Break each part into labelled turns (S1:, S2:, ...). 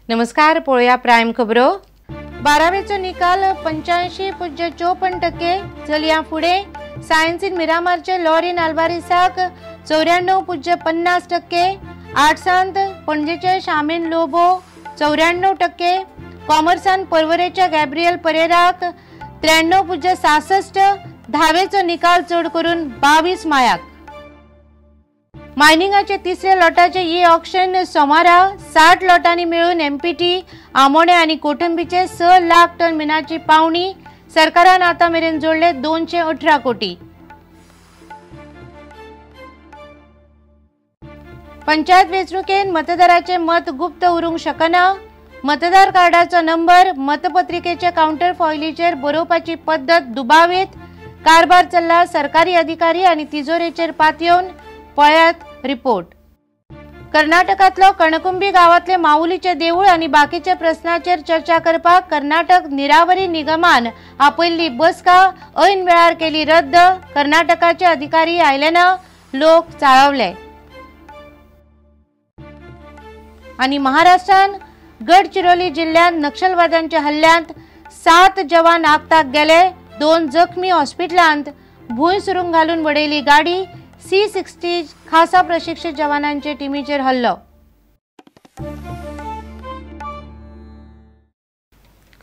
S1: नमस्कार, पळोवया प्रायम खबरो. बारावेचो निकाल 85.54%. चलयां फुडें सायन्सीन मिरामारचे लॉरीन आल्वारीसाक 94.50%, आर्ट्सांत पणजेचे शामीन लोबो 94%, कॉमर्सान पर्वरेच्या गॅब्रियल परेराक 93.66. धावेचो निकाल चड करून 22 मायाक. मायनिंगाचे तिसऱ्या लॉटाचे ई ऑक्शन सोमारा 60 लॉटांनी मेळून एमपीटी, आमोणे आनी कोठंबीचे 6 लाख टन मिनाची पावणी. सरकारान आतां मेरेन जोडले 218 कोटी. पंचायत वेंचणुकेन मतदाराचे मत गुप्त उरूंक शकना. मतदार कार्डाचो नंबर मतपत्रिकेच्या काउंटर फॉयलीचेर बरोवपाची पद्दत दुबावीत. कारभार चल्ला सरकारी अधिकारी आनी तिजोरेचेर पातयेवन. पळयात रिपोर्ट. कर्नाटकांतलो कणकुंबी गांवांतले माऊलीचे देवूळ आनी बाकीच्या प्रस्नाचेर चर्चा करपाक कर्नाटक निरावरी निगमान आपयल्ली बसका ऐन वेळार केली रद्द. कर्नाटकाचे अधिकारी आयले ना, लोक चाळवले. आनी महाराष्ट्रान गडचिरोली जिल्ह्यांत नक्षलवाद्यांच्या हल्ल्यांत 7 जवान आगताक गेले, 2 जखमी हॉस्पिटलांत. भूंय सुरूंग घालून वडयली गाडी. C-60 खासा प्रशिक्षित जवानांचे टिमीचेर हल्लो.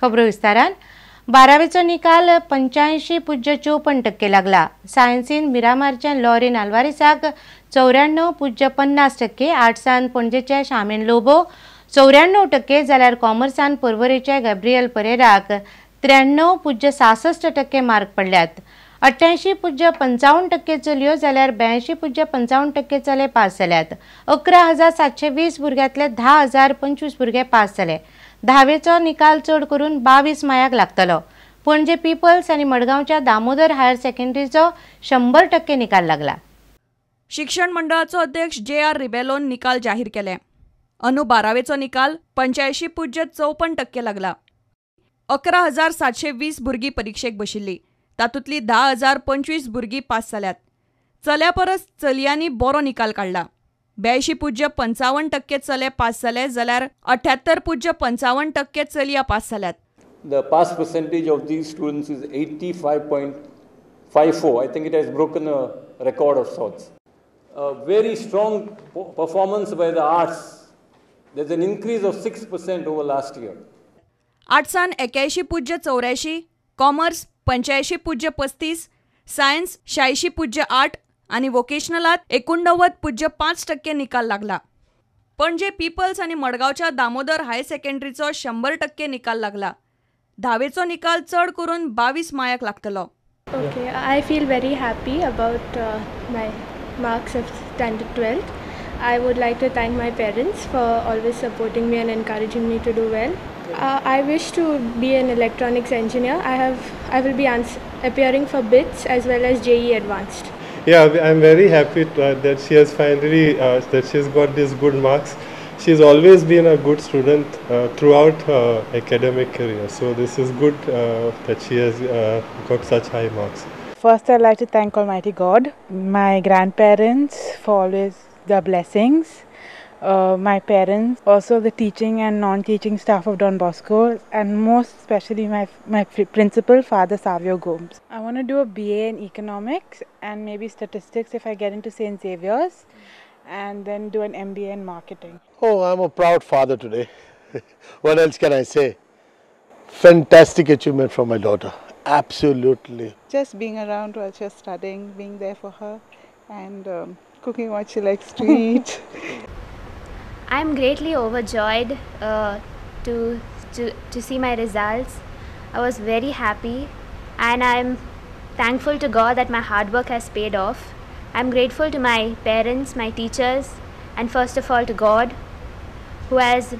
S1: खबरो विस्तारान. बारावेचो निकाल 85.54% लागला. सायन्सीन मिरामारच्या लॉरीन आल्वारीसाक 94.50%, आर्ट्सान पणजेच्या शामेन लोबो 94%, जाल्यार कॉमर्सान पर्वरेच्या गॅब्रियल परेराक 93.66% मार्क पडल्यात. 88.55% चलयो जाल्यार 82.55% चले पास जाल्यात. 11,720 भुरग्यांतले 10,025 भुरगे पास जाले. धावेचो निकाल चड करून 22 मायाक लागतलो. पणजे पीपल्स आनी मडगांवच्या दामोदर हायर सेकंडरीचो 100% निकाल लागला.
S2: शिक्षण मंडळाचो अध्यक्ष जे आर रिबेलोन निकाल जाहीर केले. अंदू बारावेचो निकाल 85.54% लागला. 11,720 भुरगीं परिक्षेक बशिल्ली, तातूंतली 10,025 भुरगीं पास जाल्यात. चल्या परस चलयांनी बरो निकाल काडला. 82.55% चले पास जाले जाल्यार 78.55% चलयां पास जाल्यात.
S3: The pass percentage of these students is 85.54. I think it has broken a record of sorts. A very strong performance by the arts. There's an increase of 6% over last year.
S2: आर्ट्सान 81.84, commerce 85.35, science 86.8 आनी वोकेशनलात 89.5% निकाल लागला. Panaji peoples आनी मडगांवच्या Damodar higher सेकंडरीचो 100% निकाल लागला. धावेचो निकाल चड करून 22 मायाक लागतलो.
S4: Okay, I feel very happy about my marks of standard 12th. I would like to thank my parents for always supporting me and encouraging me to do well. I wish to be an electronics engineer. I will be appearing for BITS as well as JEE Advanced.
S5: Yeah, I'm very happy that she has finally that she's got these good marks. She's always been a good student throughout her academic career. So this is good that she has got such high marks.
S6: First, I'd like to thank Almighty God, my grandparents for always their blessings, my parents, also the teaching and non-teaching staff of Don Bosco, and most especially my principal, Father Savio Gomes. I want to do a BA in economics and maybe statistics if I get into St. Xavier's, and then do an MBA in marketing.
S7: Oh, I'm a proud father today. What else can I say? Fantastic achievement from my daughter. Absolutely.
S8: Just being around while she's studying, being there for her, and cooking what she likes to eat.
S9: I'm greatly overjoyed to see my results. I was very happy and I'm thankful to God that my hard work has paid off. I'm grateful to my parents, my teachers, and first of all to God, who has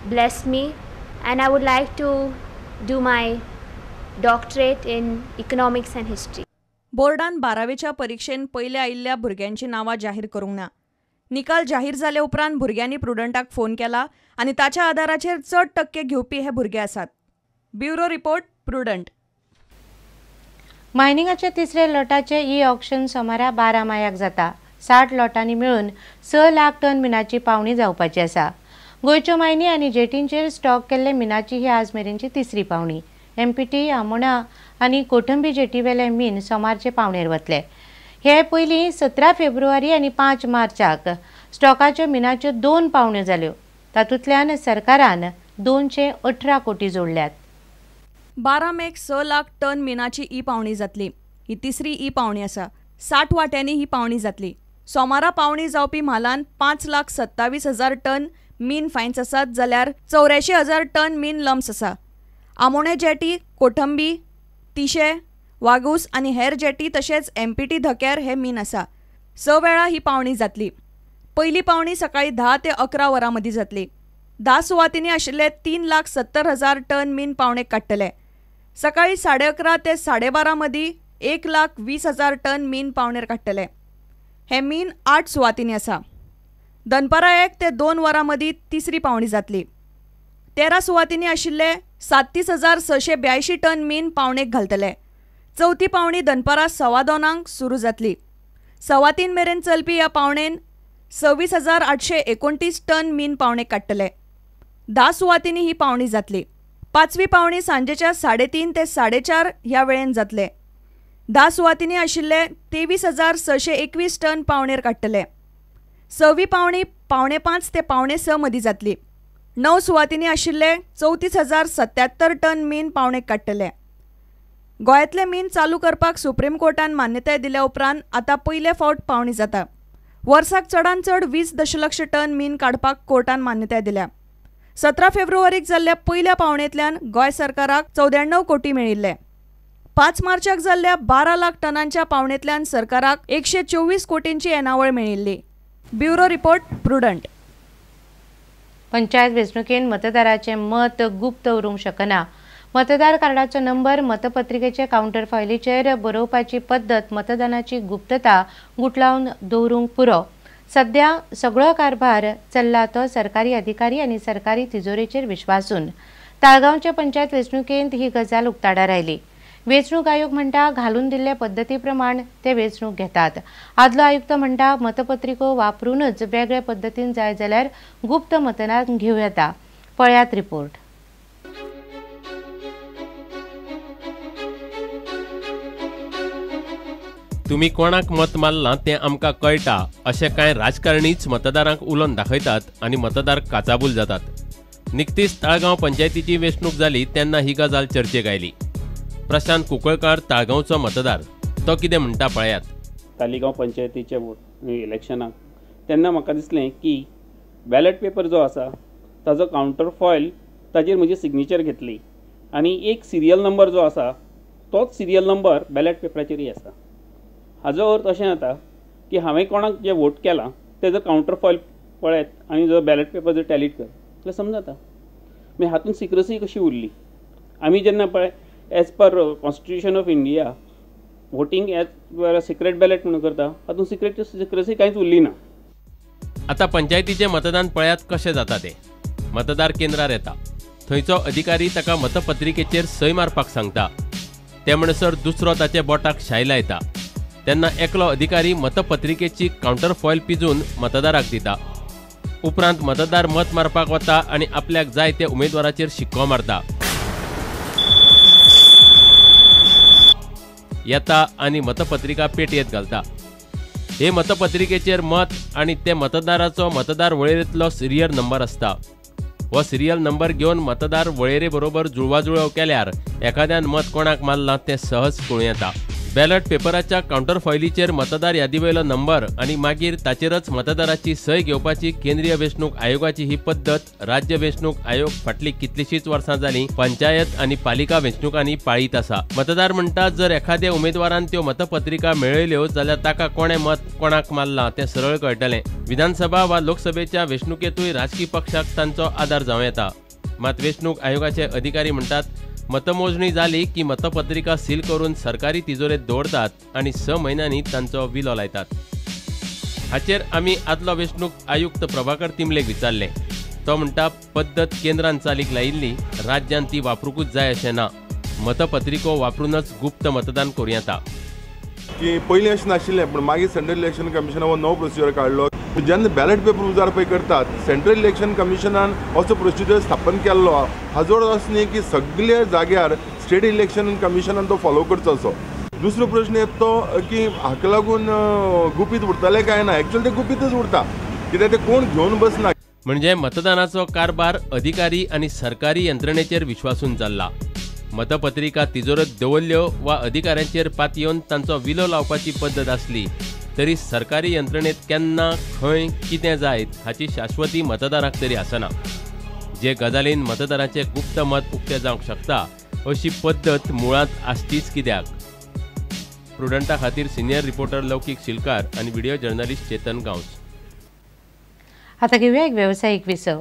S9: blessed me. And I would like to do my doctorate in economics and history.
S2: बोर्डान बारावेच्या परीक्षेन पयले आयिल्ल्या भुरग्यांची नांवां जाहीर करूंक ना. निकाल जाहीर जाले उपरांत भुरग्यांनी प्रुडंटाक फोन केला आनी ताच्या आदाराचेर चड टक्के घेवपी हे भुरगे आसात. Bureau report, Prudent.
S1: मायनिंगाचे तिसरे लॉटाचे ई ऑक्शन सोमारा 12 मायाक जाता. 60 लॉटांनी मेळून 6 लाख टन मिनाची पावणी जावपाची आसा. गोंयच्यो मायनी आनी जेटींचेर स्टॉक केल्ले मिनाची ही आज मेरेनची तिसरी पावणी. एमपीटी आमोणा आनी कोठंबी जेटीवेले मीन सोमारचे पावणेर वतले. हे पयलीं 17 फेब्रुवारी आनी 5 मार्चाक स्टॉकाच्यो मिनाच्यो 2 पावण्यो जाल्यो. तातूंतल्यान सरकारान 218 कोटी जोडल्यात.
S2: 12 मेक 6 लाख टन मिनाची ई पावणी जातली. ही तिसरी ई पावणी आसा. 60 वांट्यांनी ही पावणी जातली. सोमारा पावणी जावपी म्हालान 5,27,000 टन मीन फायन्स आसात, जाल्यार 84,000 टन मीन लम्स आसा. आमोणे जेटी, कोठंबी, तिशे, वागूस आनी हेर जेटी तशेंच एमपीटी धक्यार हे मीन आसा. 6 वेळा ही पावणी जातली. पयली पावणी सकाळी 10 ते 11 वरां मदीं जातली. 10 सुवातींनी आशिल्ले 3,70,000 टन मीन पावणेक काडटले. सकाळी 11:30 ते 12:30 मदीं 1,20,000 टन मीन पावणेर काडटले. हे मीन 8 सुवातींनी आसा. दनपारां 1 ते 2 वरां मदीं तिसरी पावणी जातली. 13 सुवातींनी आशिल्ले 37,682 टन मीन पावणेक घालतले. चवथी पावणी दनपारां 2:15 सुरू जातली. 3:15 मेरेन चलपी ह्या पावणेन 26,829 टन मीन पावणेक काडटले. 10 सुवातींनी ही पावणी जातली. पांचवी पावणी सांजेच्या 3:30 ते 4:30 ह्या वेळेन जातले. 10 सुवातींनी आशिल्ले 23,621 टन पावणेर काडटले. सवी पावणी 4:45 ते 5:45 मदीं जातली. 9 सुवातींनी आशिल्ले 34,077 टन मीन पावणेक काडटले. गोंयांतले मीन चालू करपाक सुप्रीम कोर्टान मान्यताय दिल्या उपरांत आतां पयले फावट पावणी जाता. वर्साक चडांत चड 20 दशलक्ष टन मीन काडपाक कोर्टान मान्यताय दिल्या. 17 फेब्रुवारीक जाल्ल्या पयल्या पावणेंतल्यान गोंय सरकाराक 94 कोटी मेळिल्ले. 5 मार्चाक जाल्ल्या 12 लाख टनांच्या पावणेंतल्यान सरकाराक 124 कोटींची येणावळ मेळिल्ली. Bureau report, Prudent.
S1: Panchayat वेंचणुकेन मतदाराचें मत गुप्त उरूंक शकना. मतदार कार्डाचो नंबर मतपत्रिकेचे कावंटर फायलीचेर बरोवपाची पद्दत मतदानाची गुप्तता गुटलावन दवरूंक पुरो. सध्या सगळो कारभार चल्ला तो सरकारी अधिकारी आनी सरकारी तिजोरेचेर विश्वासून. ताळगांवच्या पंचायत वेंचणुकेंत ही गजाल उक्ताडार आयली. वेंचणूक आयोग म्हणटा घालून दिल्ले पद्दती प्रमाण ते वेंचणूक घेतात. आदलो आयुक्त म्हणटा मतपत्रिको वापरूनच वेगळे पद्दतीन जाय जाल्यार गुप्त मतदान घेवं येता. पळयात रिपोर्ट.
S10: तुमी कोणाक मत मारलां तें आमकां कळटा अशें कांय राजकारणीच मतदारांक उलोवन दाखयतात आनी मतदार काचाबूल जातात. निकतीच ताळगांव पंचायतीची वेंचणूक जाली तेन्ना ही गजाल चर्चेक आयली. प्रशांत कुंकळकार ताळगांवचो मतदार, तो कितें म्हणटा पळयात.
S11: तालिगांव पंचायतीच्या इलेक्शनाक तेन्ना म्हाका दिसलें की बॅलट पेपर जो आसा ताजो कावंटर फॉयल ताजेर म्हजी सिग्नेचर घेतली आनी एक सिरियल नंबर जो आसा तोच सिरियल नंबर बॅलट पेपराचेरय आसा. हाजो अर्थ अशें जाता की हांवें कोणाक जें वोट केलां तें जर कावंटर फॉयल पळयत आनी जर बॅलट पेपर जर टॅलीट कर जाल्यार समजता. मागीर हातूंत सिक्रसी कशी उरली? आमी जेन्ना पळय as per constitution of India voting as per secret ballot म्हणून करता, हातूंत सिक्रसी कांयच उरली ना.
S10: आतां पंचायतीचें मतदान पळयात कशें जाता तें. मतदार केंद्रार येता, थंयचो अधिकारी ताका मतपत्रिकेचेर सय मारपाक सांगता. ते म्हणसर दुसरो ताचे बोटाक शाय लायता. तेन्ना एकलो अधिकारी मतपत्रिकेची कावंटर फॉयल पिजून मतदाराक दिता. उपरांत मतदार मत मारपाक वता आनी आपल्याक जाय त्या उमेदवाराचेर शिक्को मारता. येता आनी मतपत्रिका पेटयेंत घालता. हे मतपत्रिकेचेर मत आनी ते मतदाराचो मतदार वळेरेंतलो सिरियल नंबर आसता. हो सिरियल नंबर घेवन मतदार वळेरे बरोबर जुळवाजुळव केल्यार एखाद्यान मत कोणाक मारलां तें सहज कळूं येता. बॅलट पेपराच्या कावंटर फॉयलीचेर मतदार यादीवेलो नंबर आनी मागीर ताचेरच मतदाराची सय घेवपाची केंद्रीय वेंचणूक आयोगाची ही पद्दत राज्य वेंचणूक आयोग फाटलीं कितलींशींच वर्सां जालीं पंचायत आनी पालिका वेंचणुकांनी पाळीत आसा. मतदार म्हणटा जर एखाद्या उमेदवारान त्यो मतपत्रिका मेळयल्यो जाल्यार ताका कोणें मत कोणाक मारलां तें सरळ कळटलें. विधानसभा वा लोकसभेच्या वेंचणुकेंतूय राजकी पक्षाक तांचो आदार जावं येता. मात वेंचणूक आयोगाचे अधिकारी म्हणटात मतमोजणी जाली की मतपत्रिका सील करून सरकारी तिजोरेत दवरतात आनी 6 म्हयन्यांनी तांचो विलो लायतात. हाचेर आमी आदलो वेंचणूक आयुक्त प्रभाकर तिमलेक विचारलें. तो म्हणटा पद्दत केंद्रान चालीक लायिल्ली, राज्यान ती वापरूंकूच जाय अशें ना. मतपत्रिको वापरूनच गुप्त मतदान करूं येता.
S12: की पयलीं अशें नाशिल्लें, पूण मागीर सेंट्रल इलेक्शन कमिशनान हो नवो प्रोसिजर काडलो. जेन्ना बॅलट पेपर उजार पळय करतात, सेंट्रल इलेक्शन कमिशनान असो प्रोसिजर स्थापन केल्लो आहा, हाजो अर्थ असो न्ही की सगल्या जाग्यार स्टेट इलेक्शन कमिशनान तो फॉलो करचो असो. दुसरो प्रश्न येता तो की हाका लागून गुपीत उरतलें काय ना. एक्चुअली ते गुपीतच उरता, कित्याक ते कोण घेवन बसना.
S10: म्हणजे मतदानाचो कारभार अधिकारी आनी सरकारी यंत्रणेचेर विश्वासून चल्ला. मतपत्रिका तिजोरेंत दवरल्यो वा अधिकाऱ्यांचेर पातयेवन तांचो विलो लावपाची पद्दत आसली तरी सरकारी यंत्रणेत केन्ना खंय कितें जायत हाची शाश्वती मतदारांक तरी आसना. जे गजालीन मतदारांचें गुप्त मत उक्तें जावंक शकता अशी पद्दत मुळांत आसचीच कित्याक? प्रुडंटा खातीर सिनियर रिपोर्टर लौकीक शिलकार आनी व्हिडिओ जर्नलिस्ट चेतन गांवस.
S1: आता घेऊया एक व्यावसायिक विसव.